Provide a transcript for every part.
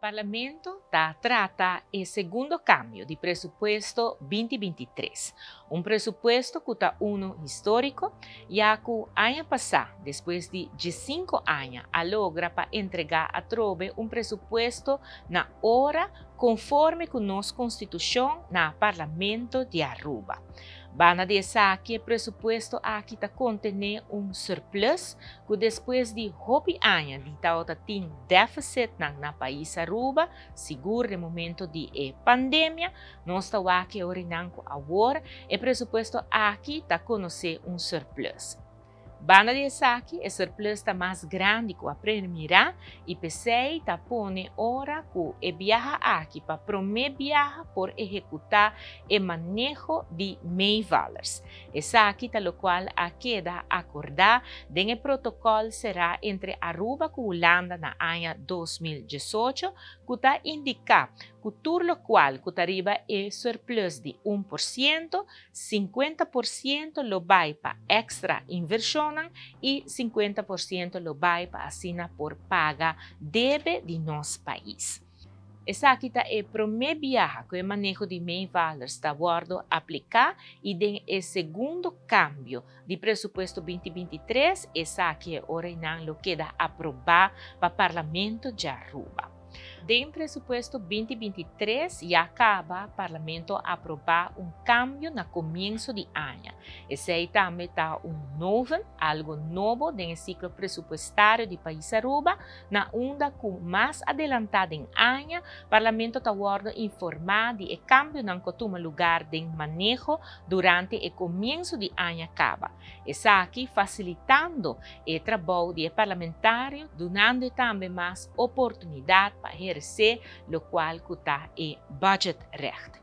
Parlamento ta trata e segundo cambio di presupuesto 2023. Un presupuesto cu ta uno historico, ya cu aña pasa, despues di 15 aña, a logra pa entrega atrobe un presupuesto na ora conforme cu nos Constitucion na Parlamento di Aruba. Banda di esaki, e presupuesto aki ta contene un surplus cu despues di hopi aña di tin deficit na pais Aruba, sigur den momento di e pandemia, nos ta wak cu awor e presupuesto aki ta conoce un surplus. Banda di esaki, e surplus ta mas grandi cu a premira y p'esey ta pone ora cu e biaha aki pa prome biaha por ehecuta e maneho di meevallers. Esaki ta locual a keda acorda den e protocol cera entre Aruba cu Hulanda na aña 2018, cu ta indica cu tur locual cu ta riba e surplus di 1%, 50% lo bay pa extra inversion y 50% lo bay pa asina por paga debe di nos pais. Esaki ta e prome biaha cu e maneho di meevallers ta wordo aplica y den e segundo cambio di presupuesto 2023, esaki ora nan lo keda aproba pa Parlamento di Aruba. Den presupuesto 2023 ya caba Parlamento a aproba un cambio na comienso di aña. Esey tambe ta un novo, algo nobo den ciclo presupuestario di pais Aruba, na unda cu mas adelanta den aña, Parlamento ta wordo informa di e cambionan cu tuma lugar den maneho durante e comienso di aña caba. Esaki facilitando e trabou di parlamentario, dunando tambe mas oportunidad pa eherce locual cu ta e budgetrecht.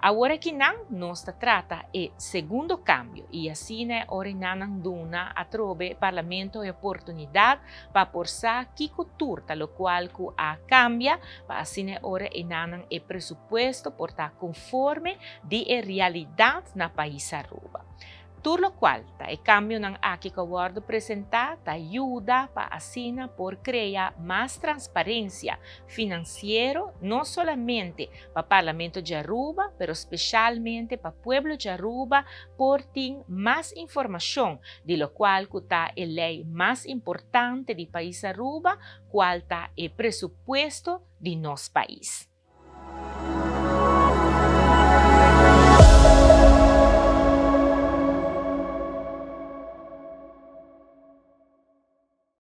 Awor aki nan nos ta trata e segundo cambio y asina ora nan duna atrobe Parlamento e oportunidad pa por sa kico tur ta locual cu a cambia pa asina ora e nan e presupuesto por ta conforme di e realidad na pais Aruba. Tur locual ta e cambionan aki cu a wordo presenta ta yuda pa asina por crea mas transparencia financiero, no solamente pa Parlamento di Aruba, pero specialmente pa pueblo di Aruba por tin mas informacion di locual cu ta e ley mas importante di pais Aruba, cual ta e presupuesto di nos pais.